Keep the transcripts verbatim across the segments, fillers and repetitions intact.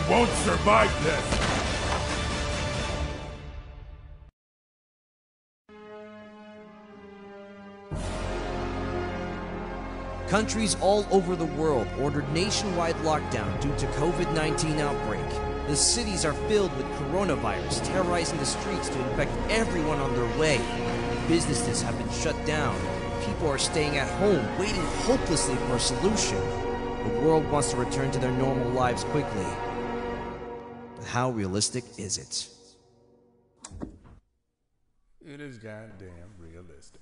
Won't survive this. Countries all over the world ordered nationwide lockdown due to COVID nineteen outbreak. The cities are filled with coronavirus terrorizing the streets to infect everyone on their way. Businesses have been shut down. People are staying at home, waiting hopelessly for a solution. The world wants to return to their normal lives quickly. But how realistic is it? It is goddamn realistic.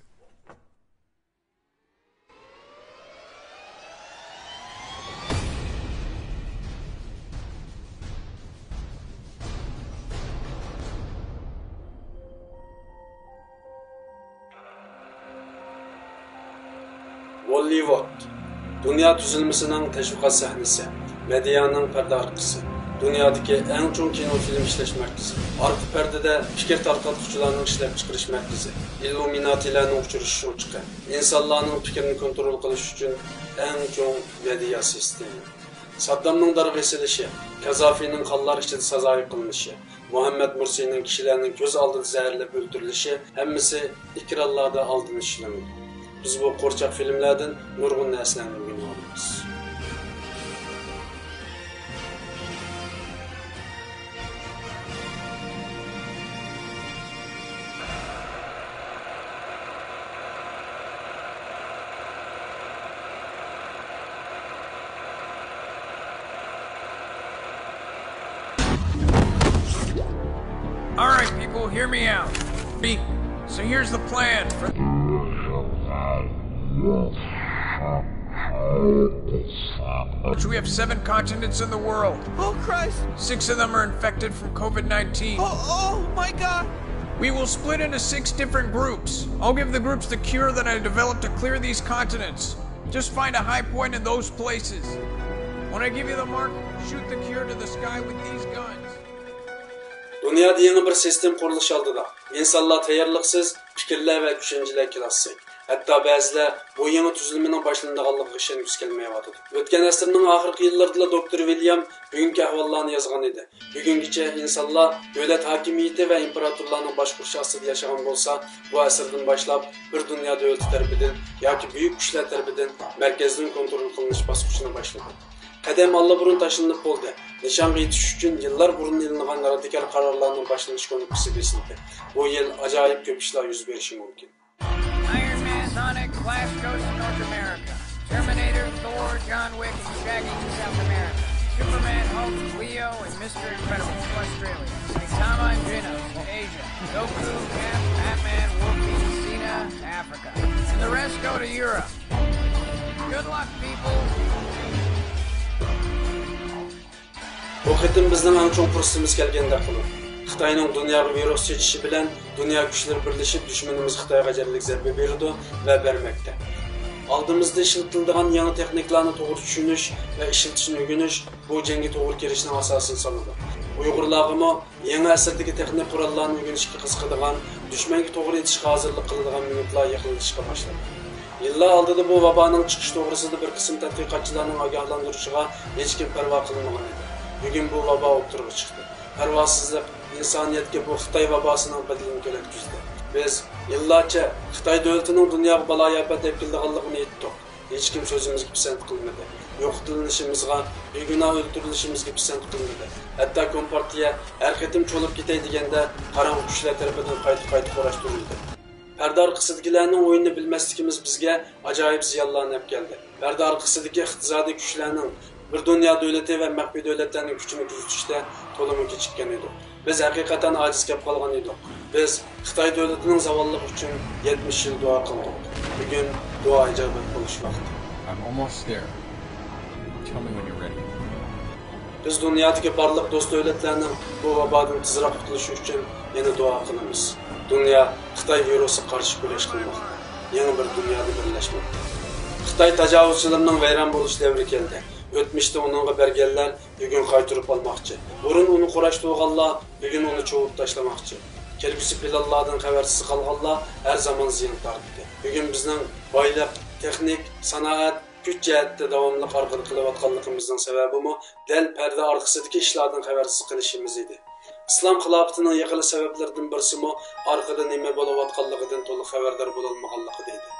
بوللىۋۇد، دۇنيا تۈزۈلمىسىنىڭ تەشۋىقات سەھنىسى، مېدىيانىڭ پەردە ئارقىسى، دۇنيادىكى ئەڭ چوڭ كىنو فىلىم ئىشلەش مەركىزى، ئارقا پەردىدە پىكىر تارقاتقۇچىلارنىڭ ئىشلەپچىقىرىش مەركىزى، ئىللۇمىناتىلارنىڭ ئۇچرىشىش ئوچىقى، ئىنسانلارنىڭ پىكرىنى كونترول قىلىش ئۈچۈن ئەڭ چوڭ مېدىيا سىستېما. ساددامنىڭ دارغا ئېسىلىشى، كازافىنىڭ قانلار ئىچىدە سازايى قىلىنىشى، مۇھەممەد مۇرسىنىڭ كىشىلەرنىڭ كۆز ئالدىدا زەھەرلەپ ئۆلتۈرۈلۈشى، ھەممىسى ئېكرانلاردا ئالدىن ئىشلىنىدۇ. بىز بۇ قورچاق فىلىملەردىن نۇرغۇن نەرسىلەرنى ئۆگىنىۋالىمىز. All right, people, hear me out. Be- So here's the plan for which we have seven continents in the world. Oh, Christ! Six of them are infected from COVID nineteen. Oh, oh, my God! We will split into six different groups. I'll give the groups the cure that I developed to clear these continents. Just find a high point in those places. When I give you the mark, shoot the cure to the sky with these guns. دۇنيادا يېڭى بىر سىستېما قۇرۇلۇش ئالدىدا. ئىنسانلار تەييارلىقسىز، پىكىرلەر ۋە چۈشەنچىلەر كىلاسسىز. ھەتتا بەزىلەر بۇ يېڭى تۈزۈلمىنىڭ باشلىنىدىغانلىقىغا ئىشەنگۈسى كەلمەيۋاتىدۇ. ئۆتكەن ئەسىرنىڭ ئاخىرقى يىللىرىدىلا دوكتور ۋىليام بۈگۈنكى ئەھۋاللارنى يازغان ئىدى. بۈگۈنگىچە ئىنسانلار دۆلەت ھاكىمىيىتى ۋە ئىمپېراتورلارنىڭ باشقۇرۇشى ئاستىدا ياشىغان بولسا، بۇ ئەسىردىن باشلاپ بىر دۇنيا دۆلىتى تەرىپىدىن ياكى بۈيۈك كۈچلەر تەرىپىدىن مەركەزدىن كونترول قىلىنىش باسقۇچىنى باشلىدى. قەدەم ئاللىبۇرۇن تاشلىنىپ بولدى. نىشانغا يېتىش ئۈچۈن يىللار بۇرۇن ئېلىنغان رادىكال قارارلارنىڭ باشلىنىش كۇنۇپكىسى بېسىلدى. بۇ يىل ئاجايىپ كۆپ ئىشلار يۈز بېرىشى مۇمكىن. Iron Man, Sonic, Flash goes to North America. Terminator, Thor, John Wick, and Shaggy to South America. Superman, Hulk, Leo, and Mister Incredible to Australia. Saitama and Genos to Asia. Goku, Cap, Batman, Wolverine, Cena to Africa. And the rest go to Europe. Good luck, people. بۇ قېتىم بىزنىڭ ئەڭ چوڭ پۇرسىتىمىز كەلگەندەك قىلىدۇ. خىتاينىڭ دۇنياغا ۋىرۇس چېچىشى بىلەن دۇنيا كۈچلىرى بىرلىشىپ دۈشمىنىمىز خىتايغا جەللىك زەربە بېرىدۇ ۋە بەرمەكتە. ئالدىمىزدا ئىشلىتىلىدىغان يېڭى تېخنىكىلارنى توغرا چۈشىنىش ۋە ئىشلىتىشنى ئۆگىنىش بۇ جەڭگە توغرا كىرىشنىڭ ئاساسىنى سالىدۇ. ئۇيغۇرلارغىمۇ يېڭى ئەسىردىكى تېخنىك قوراللارنى ئۆگىنىشكە قىزىقىدىغان، دۈشمەنگە توغرا ئېتىشقا ھازىرلىق قىلىدىغان مىنۇتلار يېقىنلىشىشقا باشلىدى. يىللار ئالدىدا بۇ ۋابانىڭ چىقىشى توغرىسىدا بىر قىسىم تەتقىقاتچىلارنىڭ ئاگاھلاندۇرۇشىغا ھېچكىم پەرۋا قىلمىغان ئىدى. بۈگۈن بۇ ۋابا ئوتتۇرىغا چىقتى. پەرۋاسىزلىق ئىنسانىيەتكە بۇ خىتاي ۋاباسىنىڭ بەدىلىنى تۆلەتكۈزدى. بىز يىللارچە خىتاي دۆلىتىنىڭ دۇنياغا بالايىئاپەت ئەپ كېلىدىغانلىقىنى ئېيتتۇق. ھېچكىم سۆزىمىزگە پىسەنت قىلمىدى. يوقىتىلىشىمىزغا، بىگۇناھ ئۆلتۈرۈلۈشىمىزگە پىسەنت قىلمىدى. ھەتتا كومپارتىيە ھەر قېتىم چولۇپ كېتەي دېگەندە، قاراڭغۇ كۈچلەر تەرىپىدىن قايتا-قايتا قورشىتىلدى. پەردە ئارقىسىدىكىلەرنىڭ ئويۇنىنى بىلمەسلىكىمىز بىزگە ئاجايىپ زىيانلارنى ئەپ كەلدى. پەردە ئارقىسىدىكى ئىقتىسادىي كۈچلەرنىڭ بىر دۇنيا دۆلىتى ۋە مەخپىي دۆلەتلەرنىڭ كۈچىنى كۆزىتىشتە تولىمۇ كېچىككەن ئىدۇق. بىز ھەقىقەتەن ئاجىز كەپ قالغان ئىدۇق. بىز خىتاي دۆلىتىنىڭ زاۋاللىقى ئۈچۈن يەتمىش يىل دۇئا قىلدۇق. بۈگۈن دۇئا ئىجابەت بولۇش ۋاقتى. I'm almost there. Tell me when you're ready. بىز دۇنيادىكى بارلىق دوست دۆلەتلەرنىڭ بۇ ۋابادىن تېزراق قۇتۇلۇشى ئۈچۈن يەنە دۇئا قىلىمىز. دۇنيا خىتاي ۋىرۇسىغا قارشى كۈرەش قىلماقتا. يېڭى بىر دۇنيادا بىرلەشمەكتە. خىتاي تاجاۋۇزچىلىرىنىڭ ۋەيران بولۇش دەۋرى كەلدى. ئۆتمۈشتە ئۇنىڭغا بەرگەنلەر بۈگۈن قايتۇرۇپ ئالماقچى. بۇرۇن ئۇنى قۇراشتۇرغانلار بۈگۈن ئۇنى چۇۋۇپ تاشلىماقچى. كەلگۈسى پىلانلاردىن خەۋەرسىز قالغانلار ھەر زامان زىيان تارتتى. بۈگۈن بىزنىڭ بايلىق، تېخنىك، سانائەت، كۈچ جەھەتتە داۋاملىق ئارقىدا قېلىۋاتقانلىقىمىزنىڭ سەۋەبىمۇ دەل پەردە ئارقىسىدىكى ئىشلاردىن خەۋەرسىز قېلىشىمىز ئىدى. ئىسلام خىلاپىتىنىڭ يىقىلىش سەۋەبلىرىدىن بىرسىمۇ ئارقىدا نېمە بولۇۋاتقانلىقىدىن تولۇق خەۋەردار بولالمىغانلىقىدا ئىدى.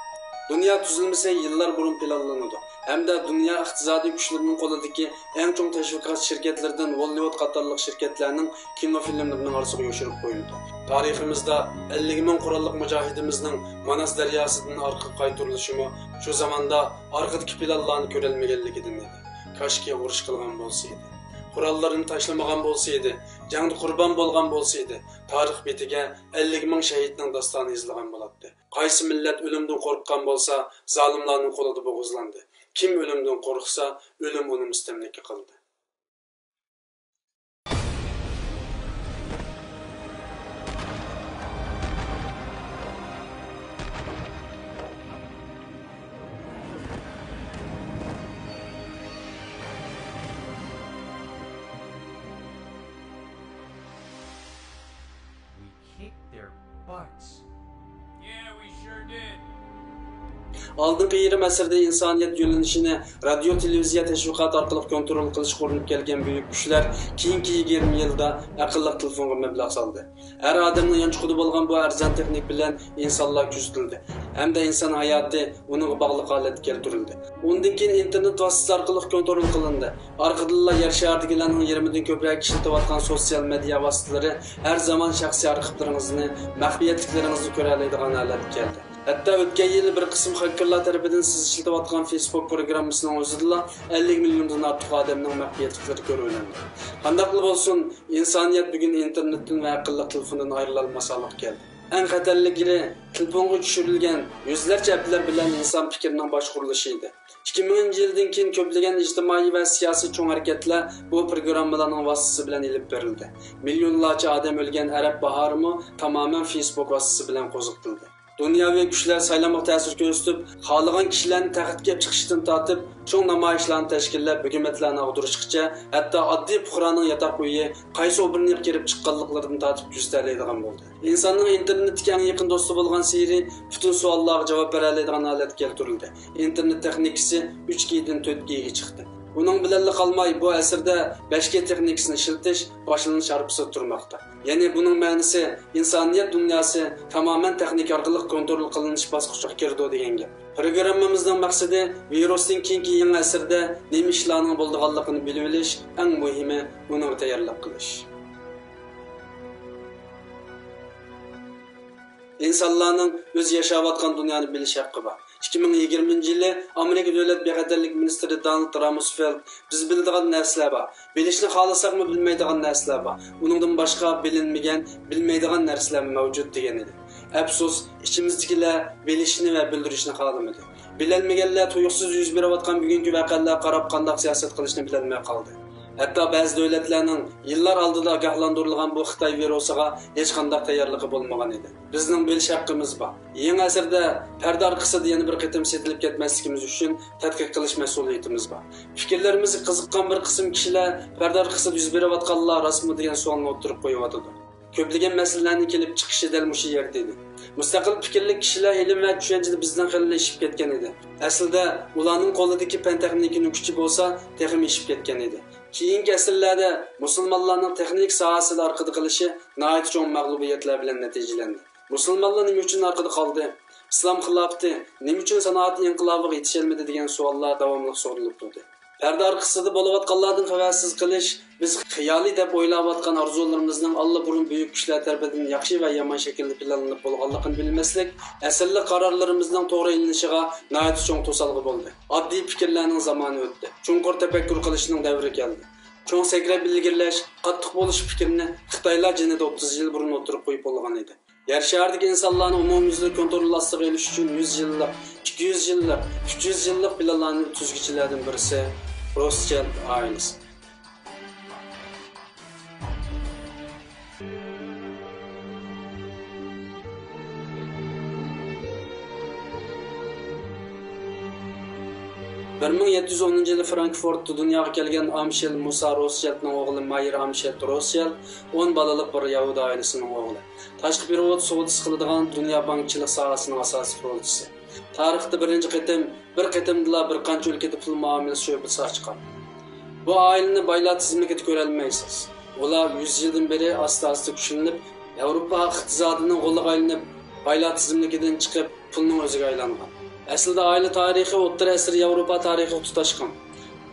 دۇنيا تۈزۈلمىسى يىللار بۇرۇن پىلانلىنىدۇ ھەمدە دۇنيا ئىقتىسادىي كۈچلىرىنىڭ قولىدىكى ئەڭ چوڭ تەشۋىقات شىركەتلىرىدىن ھوللىۋۇد قاتارلىق شىركەتلەرنىڭ كىنو فىلىملىرىنىڭ ئارىسىغا يوشۇرۇپ قويۇلىدۇ. تارىخىمىزدا ئەللىك مىڭ قوراللىق مۇجاھىدىمىزنىڭ ماناس دەرياسىدىن ئارقىغا قايتۇرۇلۇشىمۇ شۇ زاماندا ئارقىدىكى پىلانلارنى كۆرەلمىگەنلىكىدىن ئىدى. كاشكى ئۇرۇش قىلغان بولسا ئىدى. قوراللىرىنى تاشلىمىغان بولسا ئىدى. جەڭدە قۇربان بولغان بولسا ئىدى. تارىخ بېتىگە ئەللىك مىڭ شەھىدنىڭ داستانى يېزىلغان بولاتتى. قايسى مىللەت ئۆلۈمدىن قورققان بولسا، زالىملارنىڭ قولىدا بوغۇزلاندى. كىم ئۆلۈمدىن قورقسا، ئۆلۈم ئۇنى مۇستەملىكە قىلدى. We kicked their butts. Yeah, we sure did. ئالدىنقى يېرىم ئەسىردە ئىنسانىيەت يۆنىلىشىنى رادىيو، تېلېۋىزىيە، تەشۋىقات ئارقىلىق كونترول قىلىشقا ئۇرۇنۇپ كەلگەن بۈيۈك كۈچلەر كېيىنكى يىگىرمە يىلدا ئەقىللىق تېلېفونغا مەبلەغ سالدى. ھەر ئادەمنىڭ يانچۇقىدا بولغان بۇ ئەرزان تېخنىك بىلەن ئىنسانلار كۆزىتىلدى ھەمدە ئىنسان ھاياتى ئۇنىڭغا باغلىق ھالەتكە كەلتۈرۈلدى. ئۇندىن كېيىن ئىنتېرنېت ۋاسىتىسى ئارقىلىق كونترول قىلىندى. ئارقىدىنلا يەر شارىدىكىلەرنىڭ يېرىمىدىن كۆپرەك ئىشلىتىۋاتقان سوتسىيال مېدىيا ۋاسىتىلىرى ھەر زامان شەخسىي ئارخىپلىرىڭىزنى، مەخپىيەتلىكلىرىڭىزنى كۆرەلەيدىغان ھالەتكە كەلدى. ھەتتا ئۆتكەن يىلى بىر قىسىم خاككېرلار تەرىپىدىن سىز ئىشلىتىۋاتقان فېيسبۇك پروگراممىسىنىڭ ئۆزىدىلا ئەللىك مىليوندىن ئارتۇق ئادەمنىڭ مەخپىيەتلىكلىرى كۆرۈۋېلىندى. قانداقلا بولسۇن، ئىنسانىيەت بۈگۈن ئىنتېرنېتتىن ۋە ئەقىللىق تېلېفوندىن ئايرىلالماس ھالغا كەلدى. ئەڭ خەتەرلىكى، تېلېفونغا چۈشۈرۈلگەن يۈزلەرچە ئەپلەر بىلەن ئىنسان پىكرىنىڭ باشقۇرۇلۇشى ئىدى. ئىككى مىڭىنچى يىلدىن كېيىن كۆپلىگەن ئىجتىمائىي ۋە سىياسىي چوڭ ھەرىكەتلەر بۇ پروگراممىلارنىڭ ۋاسىتىسى بىلەن ئېلىپ بېرىلدى. مىليونلارچە ئادەم ئۆلگەن ئەرەب باھارىمۇ تامامەن فېيسبۇك ۋاسىتىسى بىلەن قوزغىتىلدى. دۇنياۋى كۈچلەر سايلامغا تەسىر كۆرسىتىپ، خالىغان كىشىلەرنى تەختكە ئېلىپ چىقىشتىن تارتىپ، چوڭ نامايىشلارنى تەشكىللەپ، ھۆكۈمەتلەرنى ئاغدۇرۇشقىچە، ھەتتا ئاددىي پۇقرانىڭ ياتاق ئۆيى، قايسى ئوبورنىغا كىرىپ چىققانلىقلىرىدىن تارتىپ كۆزىتەلەيدىغان بولدى. ئىنساننىڭ ئىنتېرنېتتىكى ئەڭ يېقىن دوستى بولغان سىرى پۈتۈن سوئاللارغا جاۋاب بېرەلەيدىغان ھالەتكە كەلتۈرۈلدى. ئىنتېرنېت تېخنىكىسى ئۈچ گىدىن تۆت گىگە چىقتى. ئۇنىڭ بىلەنلا قالماي، بۇ ئەسىردە بەش گى تېخنىكىسىنى ئىشلىتىش باشلىنىش ھارپىسىدا تۇرماقتا. يەنى بۇنىڭ مەنىسى، ئىنسانىيەت دۇنياسى تامامەن تېخنىكا ئارقىلىق كونترول قىلىنىش باسقۇچىغا كىرىدۇ دېگەن گەپ. پروگراممىمىزنىڭ مەقسىتى ۋىرۇستىن كېيىنكى يېڭى ئەسىردە نېمە ئىشلارنىڭ بولىدىغانلىقىنى بىلىۋېلىش، ئەڭ مۇھىمى ئۇنىڭغا تەييارلىق قىلىش. ئىنسانلارنىڭ ئۆزى ياشاۋاتقان دۇنيانى بىلىش ھەققى بار. ئىككى مىڭ يىگىرمىنچى يىلى ئامېرىكا دۆلەت بىخەتەرلىك مىنىستىرى دونالد رامسفېلد، «بىز بىلىدىغان نەرسىلەر بار، بىلىشنى خالىساقمۇ بىلمەيدىغان نەرسىلەر بار، ئۇنىڭدىن باشقا بىلىنمىگەن، بىلمەيدىغان نەرسىلەرمۇ مەۋجۇت» دېگەن ئىدى. ئەپسۇس، ئىچىمىزدىكىلەر بىلىشنى ۋە بىلدۈرۈشنى خالىمىدى. بىلەلمىگەنلەر تۇيۇقسىز يۈز بېرىۋاتقان بۈگۈنكى ۋەقەلەرگە قاراپ قانداق سىياسەت قىلىشنى بىلەلمەي قالدى. ھەتتا بەزى دۆلەتلەرنىڭ يىللار ئالدىدا ئاگاھلاندۇرۇلغان بۇ خىتاي ۋىرۇسىغا ھېچقانداق تەييارلىقى بولمىغان ئىدى. بىزنىڭ بىلىش ھەققىمىز بار. يېڭى ئەسىردە پەردە ئارقىسىدا يەنە بىر قېتىم سېتىلىپ كەتمەسلىكىمىز ئۈچۈن تەتقىق قىلىش مەسئۇلىيىتىمىز بار. پىكىرلىرىمىزگە قىزىققان بىر قىسىم كىشىلەر پەردە ئارقىسىدا يۈز بېرىۋاتقانلار راستمۇ دېگەن سوئالنى ئوتتۇرىغا قويۇۋاتىدۇ. كۆپلىگەن مەسىلىلەرنىڭ كېلىپ چىقىشى دەل مۇشۇ يەردە ئىدى. مۇستەقىل پىكىرلىك كىشىلەر ئىلىم ۋە چۈشەنچىدە بىزدىن خېلىلا ئېشىپ كەتكەن ئىدى. ئەسلىدە ئۇلارنىڭ قولىدىكى پەن-تېخنىكىنىڭ كۈچى بولسا تېخىمۇ ئېشىپ كەتكەن ئىدى. كېيىنكى ئەسىرلەردە مۇسۇلمانلارنىڭ تېخنىكا ساھەسىدە ئارقىدا قېلىشى ناھايىتى چوڭ مەغلۇبىيەتلەر بىلەن نەتىجىلەندى. مۇسۇلمانلار نېمە ئۈچۈن ئارقىدا قالدى؟ ئىسلام خىلاپىتى نېمە ئۈچۈن سانائەت ئىنقىلابىغا يېتىشەلمىدى دېگەن سوئاللار داۋاملىق سورىلىپ تۇردى. پەردە ئارقىسىدا بولۇۋاتقانلاردىن خەۋەرسىز قېلىش، بىز خىيالىي دەپ ئويلاۋاتقان ئارزۇلىرىمىزنىڭ ئاللىبۇرۇن بۈيۈك كۈچلەر تەرىپىدىن ياخشى ۋە يامان شەكىلدە پىلانلىنىپ بولغانلىقىنى بىلمەسلىك، ئەسىرلىك قارارلىرىمىزنىڭ توغرا ئېلىنىشىغا ناھايىتى چوڭ توسالغۇ بولدى. ئاددىي پىكىرلەرنىڭ زامانى ئۆتتى. چوڭقۇر تەپەككۇر قىلىشنىڭ دەۋرى كەلدى. چوڭ سەكرەپ ئىلگىرىلەش، قاتتىق بولۇش پىكرىنى خىتايلار جېنىدا ئوتتۇز يىل بۇرۇن ئوتتۇرىغا قويۇپ بولغان ئىدى. يەر شارىدىكى ئىنسانلارنى ئومۇميۈزلۈك كونترول ئاستىغا ئېلىش ئۈچۈن يۈز يىللىق، ئىككى يۈز يىللىق، ئۈچ يۈز يىللىق پىلانلارنى تۈزگۈچىلەردىن بىرسى روسچىلد ئائىلىسى. بىر مىڭ يەتتە يۈز ئونىنچى يىلى فرانكفورتتا دۇنياغا كەلگەن ئامشېل مۇسا روسچىلدنىڭ ئوغلى مايېر ئامشېلد روسچىلد ئون بالىلىق بىر يەھۇدىي ئائىلىسىنىڭ ئوغلى. تاشقى پېرېۋوت سودىسى قىلىدىغان دۇنيا بانكىچىلىق ساھەسىنىڭ ئاساسىي قۇرۇلتىسى. تارىختا بىرىنچى قېتىم بىر قېتىمدىلا بىر قانچە ئۆلكىدە پۇل مۇئامىلىسى شۆبىسى ئاچقان. بۇ ئائىلىنى بايلار تىزىملىكىدە كۆرەلمەيسىز. ئۇلار يۈز يىلدىن بېرى ئاستا-ئاستا كۈچلىنىپ، ياۋروپا ئىقتىسادىنىڭ غولىغا ئايلىنىپ، بايلار تىزىملىكىدىن چىقىپ، پۇلنىڭ ئۆزىگە ئايلانغان. ئەسلىدە ئائىلە تارىخى ئوتتۇرا ئەسىر ياۋروپا تارىخىغا تۇتاشقان.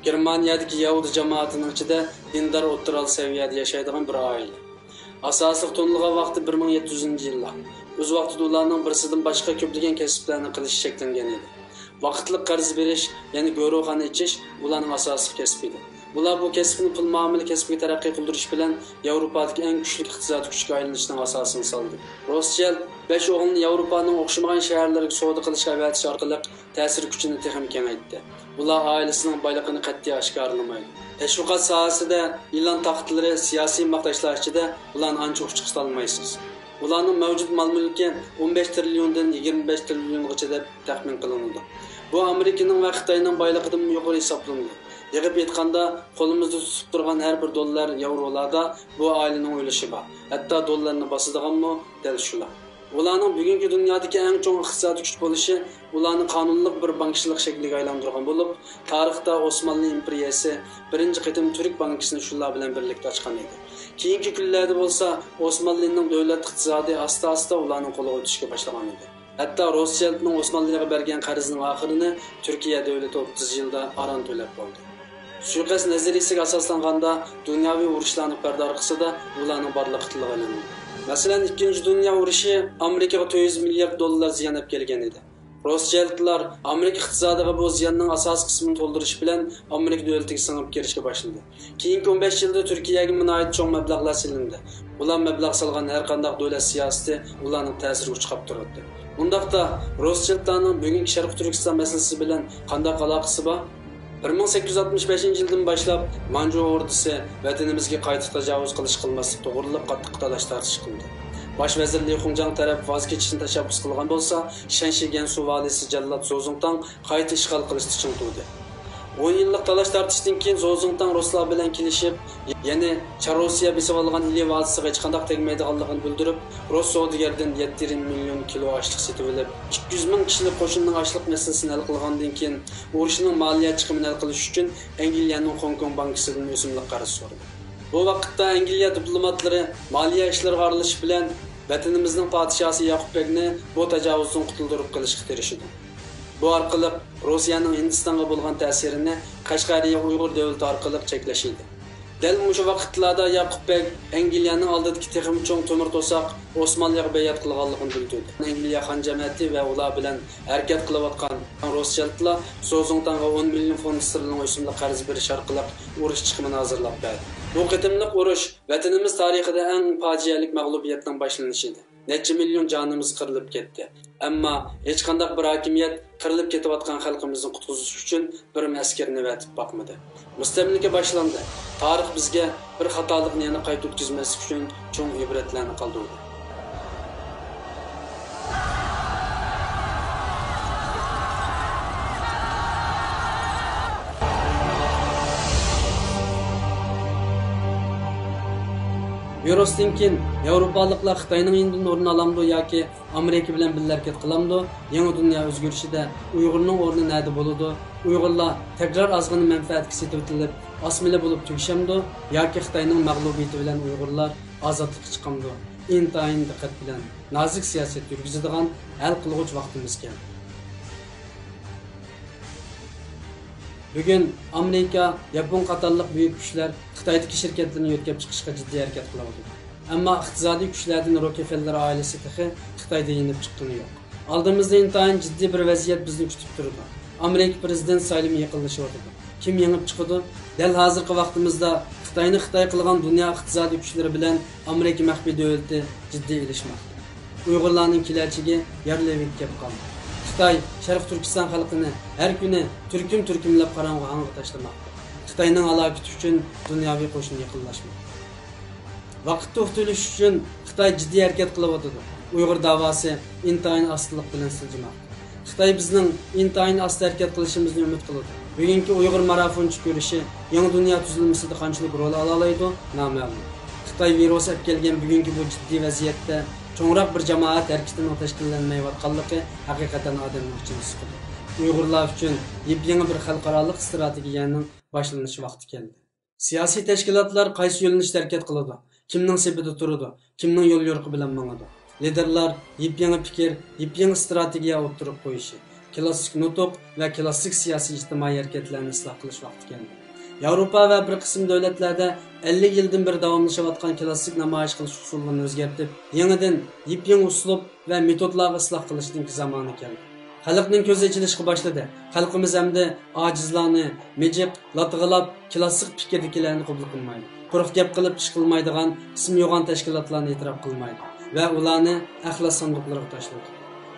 گېرمانىيەدىكى يەھۇدىي جامائىتىنىڭ ئىچىدە دىندار ئوتتۇرا سەۋىيەدە ياشايدىغان بىر ئائىلە. ئاساسلىق تونۇلغان ۋاقتى بىر مىڭ يەتتە يۈزىنچى يىللار. ئۆز ۋاقتىدا ئۇلارنىڭ بىرسىدىن باشقا كۆپلىگەن كەسىپلەرنى قىلىشى چەكلەنگەن ئىدى. ۋاقىتلىق قەرز بېرىش، يەنى گۆروخانا ئېچىش ئۇلارنىڭ ئاساسلىق كەسپى ئىدى. ئۇلار بۇ كەسىپنى پۇل مۇئامىلە كەسپىگە تەرەققىي قىلدۇرۇش بىلەن ياۋروپادىكى ئەڭ كۈچلۈك ئىقتىسادىي كۈچكە ئايلىنىشنىڭ ئاساسىنى سالدى. روسچىلد بەش ئوغلىنى ياۋروپانىڭ ئوخشىمىغان شەھەرلىرىگە سودا قىلىشقا ئەۋەتىش ئارقىلىق تەسىر كۈچىنى تېخىمۇ كېڭەيتتى. ئۇلار ئائىلىسىنىڭ بايلىقىنى قەتئىي ئاشكارىلىمايدۇ. تەشۋىقات ساھەسىدە ئېلان تاختىلىرى، سىياسىي ماختاشلار ئىچىدە ئۇلارنى ئانچە ئۇچقا سالمايسىز. ئۇلارنىڭ مەۋجۇت مال مۈلكى ئون بەش تىرىليوندىن يىگىرمە بەش تىرىليونغىچە دەپ تەخمىن قىلىنىدۇ. بۇ ئامېرىكىنىڭ ۋە خىتاينىڭ بايلىقىدىنمۇ يۇقىرى ھېسابلىنىدۇ. يىغىپ ئېيتقاندا، قولىمىزدا تۇتۇپ تۇرغان ھەر بىر دوللار ياۋرولاردا بۇ ئائىلىنىڭ ئۈلۈشى بار. ھەتتا دوللارنى باسىدىغانمۇ دەل شۇلار. ئۇلارنىڭ بۈگۈنكى دۇنيادىكى ئەڭ چوڭ ئىقتىسادىي كۈچ بولۇشى ئۇلارنى قانۇنلۇق بىر بانكىچىلىق شەكلىگە ئايلاندۇرغان بولۇپ، تارىختا ئوسمانلى ئىمپېرىيەسى بىرىنچى قېتىم تۈرك بانكىسىنى شۇلار بىلەن بىرلىكتە ئاچقان ئىدى. كېيىنكى كۈنلەردە بولسا ئوسمانلىنىڭ دۆلەت ئىقتىسادى ئاستا-ئاستا ئۇلارنىڭ قولىغا ئۆتۈشكە باشلىغان ئىدى. ھەتتا روسچىلدنىڭ ئوسمانلىغا بەرگەن قەرزىنىڭ ئاخىرىنى تۈركىيە دۆلىتى ئوتتۇز يىلدا ئاران تۆلەپ بولدى. سۇيىقەست نەزەرىيىسىگە ئاساسلانغاندا، دۇنياۋى ئۇرۇشلارنىڭ پەردە ئارقىسىدا ئۇلارنىڭ بارلىقى تىلغا ئېلىندى. مەسىلەن، ئىككىنچى دۇنيا ئۇرۇشى ئامېرىكىغا تۆت يۈز مىليارد دوللار زىيان ئەپ كەلگەن ئىدى. روسچىلدلار ئامېرىكا ئىقتىسادىغا بۇ زىياننىڭ ئاساسىي قىسمىنى تولدۇرۇش بىلەن ئامېرىكا دۆلىتىگە سىڭىپ كىرىشكە باشلىدى. كېيىنكى ئون بەش يىلدا تۈركىيەگە ناھايىتى چوڭ مەبلەغلەر سېلىندى. ئۇلار مەبلەغ سالغان ھەر قانداق دۆلەت سىياسىتى ئۇلارنىڭ تەسىرىگە ئۇچراپ تۇراتتى. ئۇنداقتا، روسچىلدلارنىڭ بۈگۈنكى شەرقىي تۈركىستان مەسىلىسى بىلەن قانداق ئالاقىسى بار؟ بىر مىڭ سەككىز يۈز ئاتمىش بەشىنچى يىلدىن باشلاپ مانجۇ ئوردىسى ۋەتىنىمىزگە قايتا تاجاۋۇز قىلىش قىلماسلىق توغرىلىق قاتتىق تالاش-تارتىش قىلدى. باش ۋەزىر لى خۇڭجاڭ تەرەپ ۋاز كېچىشنى تەشەببۇس قىلغان بولسا، شەنشى گەنسۇ ۋالىسى جاللات زوزۇڭتاڭ قايتا ئىشغال قىلىشتا چىڭ تۇردى. ئون يىللىق تالاش-تارتىشتىن كېيىن زوزۇڭتاڭ رۇسلار بىلەن كېلىشىپ، يەنى چار رۇسىيە بېسىۋالغان ئىلى ۋادىسىغا ھېچقانداق تەگمەيدىغانلىقىنى بىلدۈرۈپ، رۇس سودىگەردىن يەتتە يېرىم مىليون كىلو ئاشلىق سېتىۋېلىپ، ئىككى يۈز مىڭ كىشىلىك قوشۇننىڭ ئاشلىق مەسىلىسىنى ھەل قىلغاندىن كېيىن، ئۇرۇشنىڭ مالىيە چىقىمىنى ھەل قىلىش ئۈچۈن ئەنگلىيەنىڭ خوڭكوڭ بانكىسىدىن ئۆسۈملۈك قەرز سورىدى. بۇ ۋاقىتتا ئەنگلىيە دىپلوماتلىرى مالىيە ئىشلىرىغا ئارىلىشىش بىلەن ۋەتىنىمىزنىڭ پادىشاھى ياقۇپ بەگنى بۇ تاجاۋۇزدىن قۇتۇلدۇرۇپ قېلىشقا تىرىشىدۇ. بۇ ئارقىلىق روسىيەنىڭ ھىندىستانغا بولغان تەسىرىنى قەشقەرىيە ئۇيغۇر دۆلىتى ئارقىلىق چەكلەش ئىدى. دەل مۇشۇ ۋاقىتلاردا ياقۇپ بەگ ئەنگلىيەنىڭ ئالدىدىكى تېخىمۇ چوڭ تۆمۈر توساق ئوسمانلىغا بەيئەت قىلغانلىقىنى بىلدۈردى. ئەنگلىيە خان جەمەتى ۋە ئۇلار بىلەن ھەرىكەت قىلىۋاتقان روسچىلدلار زوزۇڭتاڭغا ئون مىليون فونت ستېرلىنىڭ ئۆسۈملۈك قەرز بېرىش ئارقىلىق ئۇرۇش چىقىمىنى ھازىرلاپ بەردى. بۇ قېتىملىق ئۇرۇش ۋەتىنىمىز تارىخىدا ئەڭ پاجىئەلىك مەغلۇبىيەتنىڭ باشلىنىشى ئىدى. نەچچە مىليون جانىمىز قىرىلىپ كەتتى. ئەمما ھېچقانداق بىر ھاكىمىيەت قىرىلىپ كېتىۋاتقان خەلقىمىزنى قۇتقۇزۇش ئۈچۈن بىرمۇ ئەسكەرنى ئەۋەتىپ باقمىدى. مۇستەملىكە باشلاندى. تارىخ بىزگە بىر خاتالىقنى يەنە قايتا ئۆتكۈزمەسلىك ئۈچۈن چوڭ ئىبرەتلەرنى قالدۇردى. ۋىرۇستىن كېيىن ياۋروپالىقلار خىتاينىڭ يېنىدىن ئورۇن ئالامدۇ ياكى ئامېرىكا بىلەن بىللە ھەرىكەت قىلامدۇ؟ يېڭى دۇنيا ئۆزگىرىشىدە ئۇيغۇرنىڭ ئورنى نەدە بولىدۇ؟ ئۇيغۇرلار تەكرار ئازغىنە مەنپەئەتكە سېتىۋېتىلىپ، ئاسمىلە بولۇپ تۈگىشەمدۇ ياكى خىتاينىڭ مەغلۇبىيىتى بىلەن ئۇيغۇرلار ئازادلىققا چىقامدۇ؟ ئىنتايىن دىققەت بىلەن نازۇك سىياسەت يۈرگۈزىدىغان ھەل قىلغۇچ ۋاقتىمىز كەلدى. بۈگۈن ئامېرىكا، ياپون قاتارلىق بۈيۈك كۈچلەر خىتايدىكى شىركەتلىرىنى يۆتكەپ چىقىشقا جىددىي ھەرىكەت قىلىۋاتىدۇ. ئەمما ئىقتىسادىي كۈچلەردىن روكفېللېر ئائىلىسى تېخى خىتايدا يېنىپ چىققىنى يوق. ئالدىمىزدا ئىنتايىن جىددىي بىر ۋەزىيەت بىزنى كۈتۈپ تۇرىدۇ. ئامېرىكا پىرېزىدېنت سايلىمى يېقىنلىشىۋاتىدۇ. كىم يېڭىپ چىقىدۇ؟ دەل ھازىرقى ۋاقتىمىزدا خىتاينى خىتاي قىلغان دۇنيا ئىقتىسادىي كۈچلىرى بىلەن ئامېرىكا مەخپىي دۆلىتى جىددىي ئېلىشماقتا. ئۇيغۇرلارنىڭ كېلەچىكى يارلىۋېتىپ كەپ قالدى. خىتاي شەرقىي تۈركىستان خەلقىنى ھەر كۈنى تۈركۈم-تۈركۈملەپ قاراڭغۇ ھاڭغا تاشلىماقتا. خىتاينىڭ ھالاكىتى ئۈچۈن دۇنياۋى قوشۇن يېقىنلاشماقتا. ۋاقىت توختىتىلىش ئۈچۈن خىتاي جىددىي ھەرىكەت قىلىۋاتىدۇ. ئۇيغۇر داۋاسى ئىنتايىن ئاستىلىق بىلەن سىلجىماقتا. خىتاي بىزنىڭ ئىنتايىن ئاستا ھەرىكەت قىلىشىمىزنى ئۈمىد قىلىدۇ. بۈگۈنكى ئۇيغۇر مارافونچى كۈرىشى يېڭى دۇنيا تۈزۈلمىسىدە قانچىلىك رول ئالالايدۇ، نامەلۇم. خىتاي ۋىرۇسى ئەپ كەلگەن بۈگۈنكى بۇ جىددىي ۋەزىيەتتە چوڭراق بىر جامائەت ھەرىكىتىنىڭ تەشكىللەنمەيۋاتقانلىقى ھەقىقەتەن ئادەمنىڭ ئىچىنى سىقىدۇ. ئۇيغۇرلار ئۈچۈن يېپيېڭى بىر خەلقئارالىق ئىستراتېگىيەنىڭ باشلىنىش ۋاقتى كەلدى. سىياسىي تەشكىلاتلار قايسى يۆنىلىشتە ھەرىكەت قىلىدۇ، كىمنىڭ سېپىدە تۇرىدۇ، كىمنىڭ يوليورۇقى بىلەن ماڭىدۇ؟ لىدېرلار يېپيېڭى پىكىر، يېپيېڭى ئىستراتېگىيە ئوتتۇرىغا قويۇشى، كلاسسىك نۇتۇق ۋە كلاسسىك سىياسىي ئىجتىمائىي ھەرىكەتلەرنى ئىسلاھ قىلىش ۋاقتى كەلدى. ياۋروپا ۋە بىر قىسىم دۆلەتلەردە ئەللىك يىلدىن بېرى داۋاملىشىۋاتقان كلاسسىك نامايىش قىلىش ئۇسۇللىرىنى ئۆزگەرتىپ، يېڭىدىن يېپيېڭى ئۇسلۇب ۋە مېتودلارغا ئىسلاھ قىلىشنىڭكى زامانى كەلدى. خەلقنىڭ كۆزى ئېچىلىشقا باشلىدى. خەلقىمىز ئەمدى ئاجىزلارنى مىجىق، لاتىغىلاپ، كلاسسىك پىكىردىكىلەرنى قوبۇل قىلمايدۇ. قۇرۇق گەپ قىلىپ ئىش قىلمايدىغان ئىسمى يوغان تەشكىلاتلارنى ئېتىراپ قىلمايدۇ ۋە ئۇلارنى ئەخلەت ساندۇقلىرىغا تاشلىدى.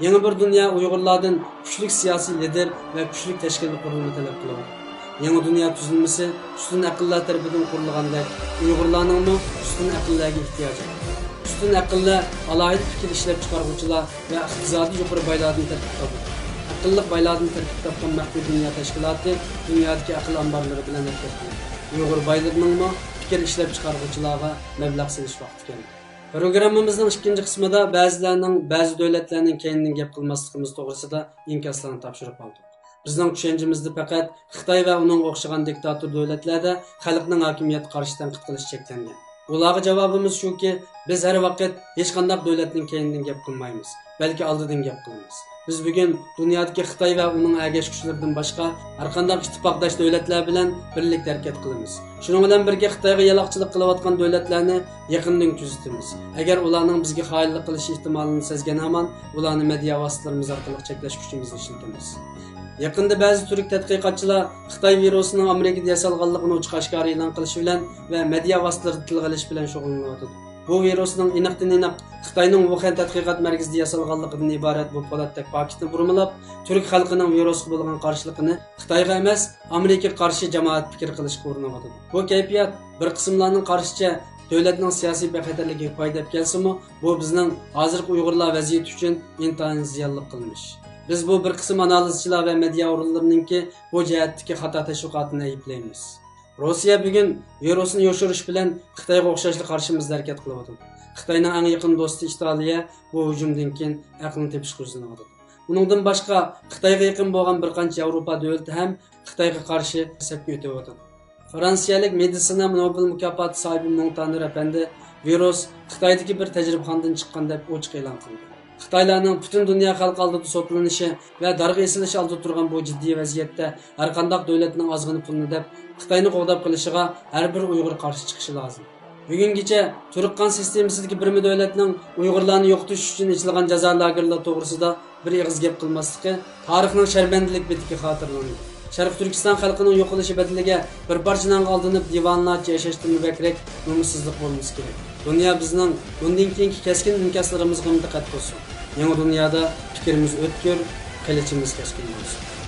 يېڭى بىر دۇنيا ئۇيغۇرلاردىن كۈچلۈك سىياسىي لىدېر ۋە كۈچلۈك تەشكىلىي قۇرۇلما تەلەپ قىلىدۇ. يېڭى دۇنيا تۈزۈلمىسى ئۈستۈن ئەقىللەر تەرىپىدىن قۇرۇلغاندەك، ئۇيغۇرلارنىڭمۇ ئۈستۈن ئەقىللەرگە ئېھتىياجى بار. ئۈستۈن ئەقىللەر ئالاھىدە پىكىر ئىشلەپچىقارغۇچىلار ۋە ئىقتىسادىي يۇقىرى بايلاردىن تەركىب تاپىدۇ. ئەقىللىق بايلاردىن تەركىب تاپقان مەخپىي دۇنيا تەشكىلاتى دۇنيادىكى ئەقىل ئامبارلىرى بىلەن ھەرىكەت قىلىدۇ. ئۇيغۇر بايلىرىنىڭمۇ پىكىر ئىشلەپچىقارغۇچىلارغا مەبلەغ سېلىش ۋاقتى كەلدى. پروگراممىمىزنىڭ ئىككىنچى قىسمىدا بەزىلەرنىڭ بەزى دۆلەتلەرنىڭ كەينىدىن گەپ قىلماسلىقىمىز توغرىسىدا ئىنكاسلارنى تاپشۇرۇپ ئالدۇق. بىزنىڭ چۈشەنچىمىزدە پەقەت خىتاي ۋە ئۇنىڭغا ئوخشىغان دىكتاتور دۆلەتلەردە خەلقنىڭ ھاكىمىيەتكە قارشى تەنقىد قىلىش چەكلەنگەن. ئۇلارغا جاۋابىمىز شۇكى، بىز ھەر ۋاقىت ھېچقانداق دۆلەتنىڭ كەينىدىن گەپ قىلمايمىز، بەلكى ئالدىدىن گەپ قىلىمىز. بىز بۈگۈن دۇنيادىكى خىتاي ۋە ئۇنىڭ ئەگەشكۈچىلىرىدىن باشقا ھەرقانداق ئىتتىپاقداش دۆلەتلەر بىلەن بىرلىكتە ھەرىكەت قىلىمىز. شۇنىڭ بىلەن بىرگە، خىتايغا يالاقچىلىق قىلىۋاتقان دۆلەتلەرنى يېقىندىن كۆزىتىمىز. ئەگەر ئۇلارنىڭ بىزگە خائىنلىق قىلىش ئېھتىمالىنى سەزگەن ھامان، ئۇلارنى مېدىيا ۋاسىتىلىرىمىز ئارقىلىق چەكلەش كۈچىمىزنى ئىشلىتىمىز. يېقىندا بەزى تۈرك تەتقىقاتچىلار خىتاي ۋىرۇسىنىڭ ئامېرىكىدا ياسالغانلىقىنى ئوچۇق ئاشكارا ئېلان قىلىشى بىلەن ۋە مېدىيا ۋاسىتىلىرىدا تىلغا ئېلىشى بىلەن شۇغۇللىنىۋاتىدۇ. بۇ ۋىرۇسنىڭ ئېنىقتىن ئېنىق خىتاينىڭ ۋۇخەن تەتقىقات مەركىزىدە ياسالغانلىقىدىن ئىبارەت بۇ پولاتتەك پاكىتنى بۇرمىلاپ، تۈرك خەلقىنىڭ ۋىرۇسقا بولغان قارشىلىقىنى خىتايغا ئەمەس، ئامېرىكىغا قارشى جامائەت پىكرى قىلىشقا ئۇرۇنۇۋاتىدۇ. بۇ كەيپىيات، بىر قىسىملارنىڭ قارىشىچە، دۆلەتنىڭ سىياسىي بىخەتەرلىكىگە پايدا ئەپ كەلسىمۇ، بۇ بىزنىڭ ھازىرقى ئۇيغۇرلار ۋەزىيىتى ئۈچۈن ئىنتايىن زىيانلىق قىلمىش. بىز بۇ بىر قىسىم ئانالىزچىلار ۋە مېدىيا ئورۇنلىرىنىڭكى بۇ جەھەتتىكى خاتا تەشۋىقاتىنى ئەيىبلەيمىز. روسىيە بۈگۈن ۋىرۇسنى يوشۇرۇش بىلەن خىتايغا ئوخشاشلا قارشىمىزدا ھەرىكەت قىلىۋاتىدۇ. خىتاينىڭ ئەڭ يېقىن دوستى ئىتالىيە بۇ ھۇجۇمدىن كېيىن ئەقلىنى تېپىشقا يۈزلىنىۋاتىدۇ. ئۇنىڭدىن باشقا، خىتايغا يېقىن بولغان بىر قانچە ياۋروپا دۆلىتى ھەم خىتايغا قارشى سەپكە ئۆتۈۋاتىدۇ. فرانسىيەلىك مېدىتسىنا نوبېل مۇكاپاتى ساھىبى مونتانېر ئەپەندى ۋىرۇس خىتايدىكى بىر تەجرىبىخانىدىن چىققان دەپ ئوچۇق ئېلان قىلدى. خىتايلارنىڭ پۈتۈن دۇنيا خەلقى ئالدىدا سوتلىنىشى ۋە دارغا ئېسىلىش ئالدىدا تۇرغان بۇ جىددىي ۋەزىيەتتە ھەرقانداق دۆلەتنىڭ ئازغىنە پۇلنى دەپ، خىتاينى قوغداپ قېلىشىغا ھەر بىر ئۇيغۇر قارشى چىقىشى لازىم. بۈگۈنگىچە تۈرك قان سىستېمىسىدىكى بىرمۇ دۆلەتنىڭ ئۇيغۇرلارنى يوقىتىش ئۈچۈن ئېچىلغان جازا لاگېرلىرى توغرىسىدا بىر ئېغىز گەپ قىلماسلىقى تارىخنىڭ شەرمەندىلىك بېتىگە خاتىرىلىنىدۇ. شەرقىي تۈركىستان خەلقىنىڭ يوقىلىشى بەدىلىگە بىر پارچە نانغا ئالدىنىپ، دىۋانىلارچە ياشاشتىنمۇ بەكرەك نومۇسسىزلىق بولمىسا كېرەك. دۇنيا بىزنىڭ بۇندىن كېيىنكى كەسكىن ئىنكاسلىرىمىزغىمۇ دىققەت قىلسۇن. يېڭى دۇنيادا پىكرىمىز ئۆتكۈر، قىلىچىمىز كەسكىن بولسۇن.